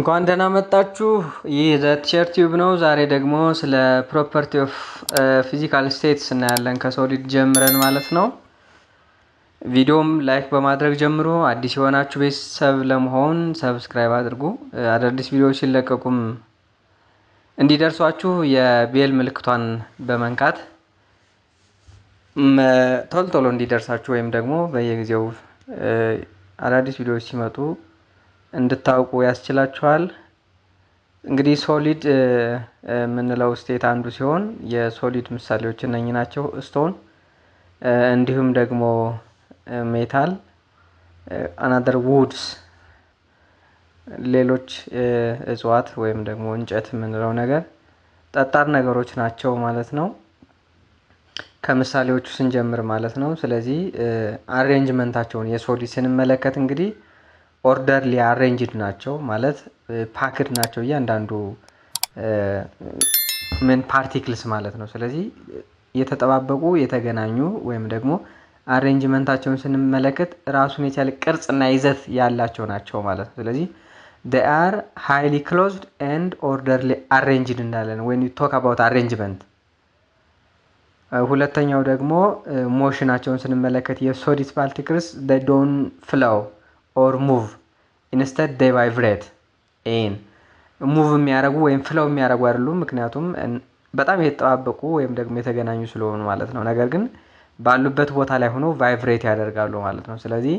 እንኳን ደህና መጣችሁ። ይህ The Teacher Tube ነው። ዛሬ ደግሞ ስለ property of physical states እናያለን፣ ከ solid ጀምረን ማለት ነው። ቪዲዮም like በማድረግ ጀምሮ አዲስ የሆናችሁ ቤተሰብ ለመሆን subscribe አድርጉ። አዳዲስ ቪዲዮዎች ሲለቀቁም እንዲደርሷችሁ የ bell ምልክቷን በመንካት ቶሎ ቶሎ እንዲደርሳችሁ ወይም ደግሞ በየጊዜው አዳዲስ ቪዲዮዎች ሲመጡ እንድታውቁ ያስችላችኋል። እንግዲህ solid የምንለው state አንዱ ሲሆን የ solid ምሳሌዎች እነኚህ ናቸው። Stone፣ እንዲሁም ደግሞ metal፣ another woods፣ ሌሎች እጽዋት ወይም ደግሞ እንጨት የምንለው ነገር ጠጣር ነገሮች ናቸው ማለት ነው። ከምሳሌዎቹ ስንጀምር ማለት ነው። ስለዚህ arrangement ኣቸውን የ solid ስንመለከት እንግዲህ orderly arranged ናቸው፣ ማለት packed ናቸው እያንዳንዱ ምን particles ማለት ነው። ስለዚህ የተጠባበቁ፣ የተገናኙ ወይም ደግሞ arrangement ኣቸውን ስንመለከት ራሱን የቻለ ቅርጽና ይዘት ያላቸው ናቸው ማለት ነው። ስለዚህ they are highly closed and orderly arranged እንዳለን when you talk about arrangement። ሁለተኛው ደግሞ motion ኣቸውን ስንመለከት የ solid particles they don't flow or move, instead they vibrate and move የሚያደርጉ ወይም flow የሚያደርጉ አይደሉም። ምክንያቱም በጣም የተጠባበቁ ወይም ደግሞ የተገናኙ ስለሆኑ ማለት ነው። ነገር ግን ባሉበት ቦታ ላይ ሆኖ vibrate ያደርጋሉ ማለት ነው። ስለዚህ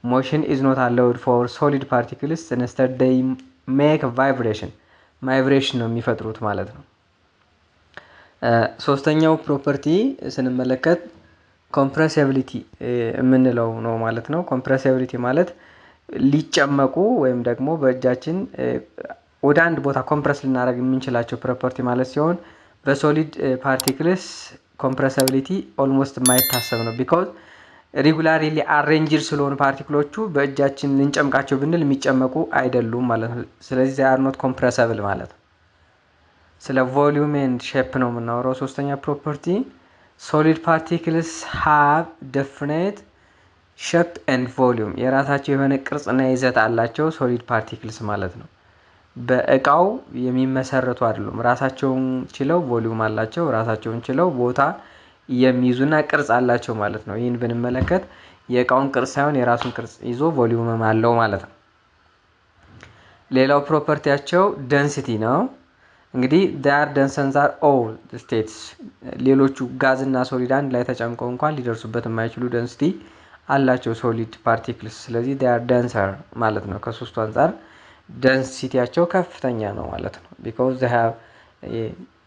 motion is not allowed for solid particles, instead they make vibration ነው የሚፈጥሩት ማለት ነው። ሶስተኛው property ስንመለከት compressibility የምንለው ነው ማለት ነው። Compressibility ማለት ሊጨመቁ ወይም ደግሞ በእጃችን ወደ አንድ ቦታ compress ልናደርግ የምንችላቸው property ማለት ሲሆን በ solid particles compressibility almost የማይታሰብ ነው። Because regularly arranged ስለሆኑ particle ኦቹ በእጃችን ልንጨምቃቸው ብንል የሚጨመቁ አይደሉም ማለት ነው። ስለዚህ they are not compressible ማለት ነው። ስለ volume and shape ነው የምናወራው። ሶስተኛ property solid particles have definite shape and volume፣ የራሳቸው የሆነ ቅርጽና ይዘት አላቸው solid particles ማለት ነው። በእቃው የሚመሰረቱ አይደሉም። ራሳቸውን ችለው volume አላቸው። ራሳቸውን ችለው ቦታ የሚይዙና ቅርጽ አላቸው ማለት ነው። ይህን ብንመለከት የእቃውን ቅርጽ ሳይሆን የራሱን ቅርጽ ይዞ volume ም አለው ማለት ነው። ሌላው property ያቸው density ነው። እንግዲህ they are denser than all states፣ ሌሎቹ ጋዝ እና solid አንድ ላይ ተጨምቀው እንኳን ሊደርሱበት የማይችሉ density አላቸው solid particles። ስለዚህ they are denser ማለት ነው። ከሶስቱ አንጻር density ያቸው ከፍተኛ ነው ማለት ነው። Because they have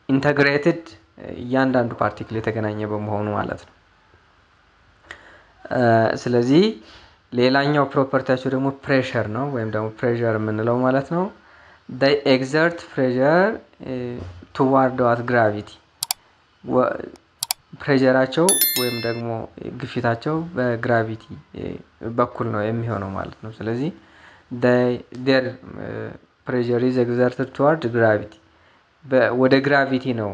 integrated፣ እያንዳንዱ particle የተገናኘ በመሆኑ ማለት ነው። ስለዚህ ሌላኛው property ያቸው ደግሞ pressure ነው ወይም ደግሞ pressure የምንለው ማለት ነው። They exert pressure toward what? Gravity። Pressure ኣቸው ወይም ደግሞ ግፊታቸው በ gravity በኩል ነው የሚሆነው ማለት ነው። ስለዚህ their pressure is exerted toward gravity፣ ወደ gravity ነው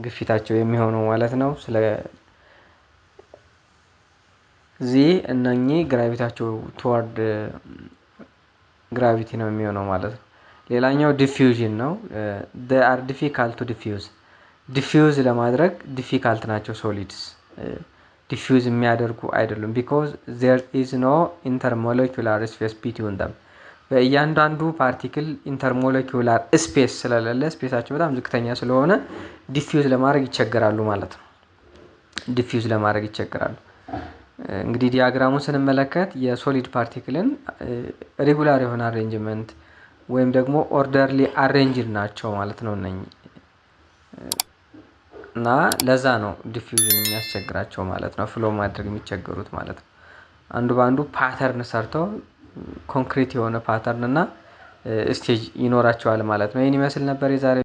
ግፊታቸው የሚሆነው ማለት ነው። ስለዚህ እነኚህ gravity ያቸው toward gravity ነው የሚሆነው ማለት ነው። ሌላኛው diffusion ነው። Are difficult to diffuse፣ diffuse ለማድረግ difficult ናቸው። Solids diffuse የሚያደርጉ አይደሉም። Because there is no intermolecular space between them፣ በእያንዳንዱ particle intermolecular space ስለሌለ፣ space ኣቸው በጣም ዝቅተኛ ስለሆነ diffuse ለማድረግ ይቸገራሉ ማለት ነው። Diffuse ለማድረግ ይቸገራሉ። እንግዲህ diagram ኡን ስንመለከት የ solid particle ን regular የሆነ arrangement ወይም ደግሞ orderly arranged ናቸው ማለት ነው እነኚህ፣ እና ለዛ ነው diffusion የሚያስቸግራቸው ማለት ነው። Flow ማድረግ የሚቸገሩት ማለት ነው። አንዱ በአንዱ pattern ሰርተው ኮንክሪት የሆነ pattern እና stage ይኖራቸዋል ማለት ነው። ይህን ይመስል ነበር የዛሬ